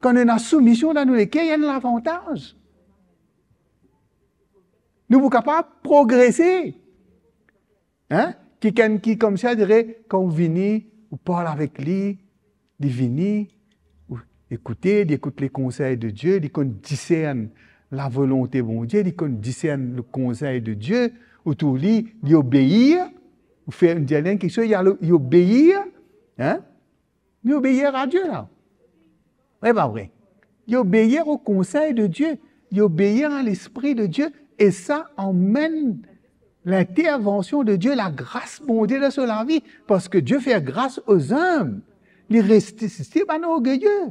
Kan nou ena soumision dan nou leker, li enn lavantaz. Nou pou kapav progrese. Hein? Kikenn ki koumsa, dire, kan ou vini, ou parl avek li, li vini, ou ekoute, li ekout lekonsey de Dieu, li konn disern lavolonte Bondie, li konn disern lekonsey de Dieu, ou trouv li, li obeir, ou fer enn dernie kiksoz, li al, li obeir, hein? Li obeir a Dieu la. Vre pa vre? Li obeir o konsey de Dieu, li obeir a Lespri de Dieu, e sa amenn lintervansion de Dieu, lagras Bondie dan so lavi, parski Dieu fer gras aux humbles, li resisite bann orgeye.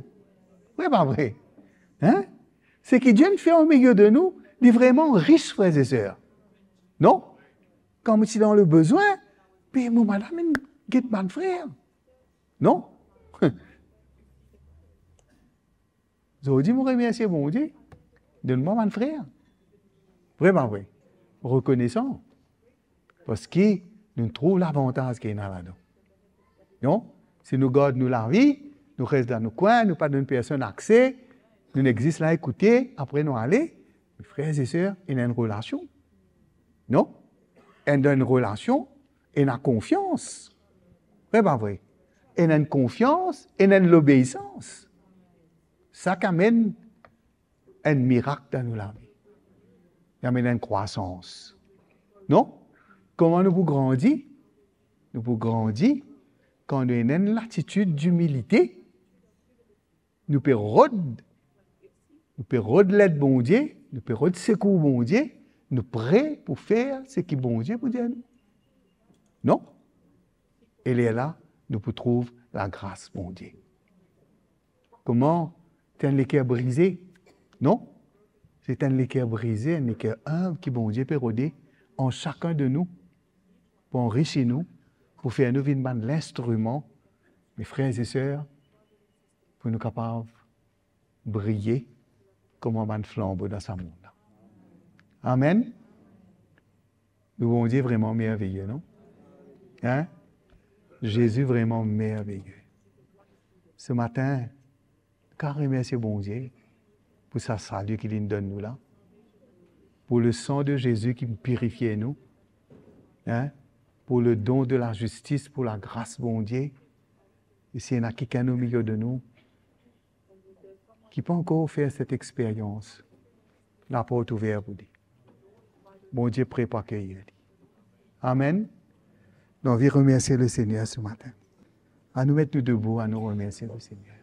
Vre pa vre? Hein? Seki Dieu inn fer omilie de nou, li vreman ris, frer e ser. Non? Kan mo ti dan lebezwin, be mo madam inn get bann frer. Non? Zordi mo remersie Bondie, donn mwa bann frer. Vre pa vre? Rekonesan. Parski nou trouv lavantaz ki ena ladan. Non? Si nou gard nou lavi, nou res dan nou kwin, nou pa donn personn akse, nou nek zis la ekoute, apre nou ale, me frer e ser, ena enn relasion. Non? Enn, dan enn relasion, ena konfians. Vre pa vre? Ena enn konfians, ena enn lobeisans. Sa ki amenn enn mirak dan nou lavi. Li amenn enn krwasans. Non? Kouma nou pou grandi? Nou pou grandi kan nou ena enn latitid dimilite. Nou pe rod, nou pe rod led Bondie, nou pe rod sekour Bondie, nou pre pou fer seki Bondie pou dir nou. Non? E lerla, nou pou trouv lagras Bondie. Kouma? Ti enn leker brize, non? Se enn leker brize, enn leker inb ki Bondie pe rode an sakenn de nou, pou anrisi nou, pou fer nou vinn bann linstriman, me frer e ser, pou nou kapav briye kouma bann flanbo dan sa mond la. Amen. Nou Bondie vreman merveye, non? Hein? Zezi vreman merveye. Se matin, nou kapav remersie Bondie pou sa sali ki linn donn nou la, pou le san de Zezi ki pirifie nou, hein? Pou le don de lazistis, pou lagras Bondie. E si ena kikenn omilie de nou ki pa ankor fer set experyans, laport ouver pou li. Bondie pre pou akeyir li. Amen. Nou anvi remersie Lesegner se matin. Anou met nou debout, anou remersie Lesegner.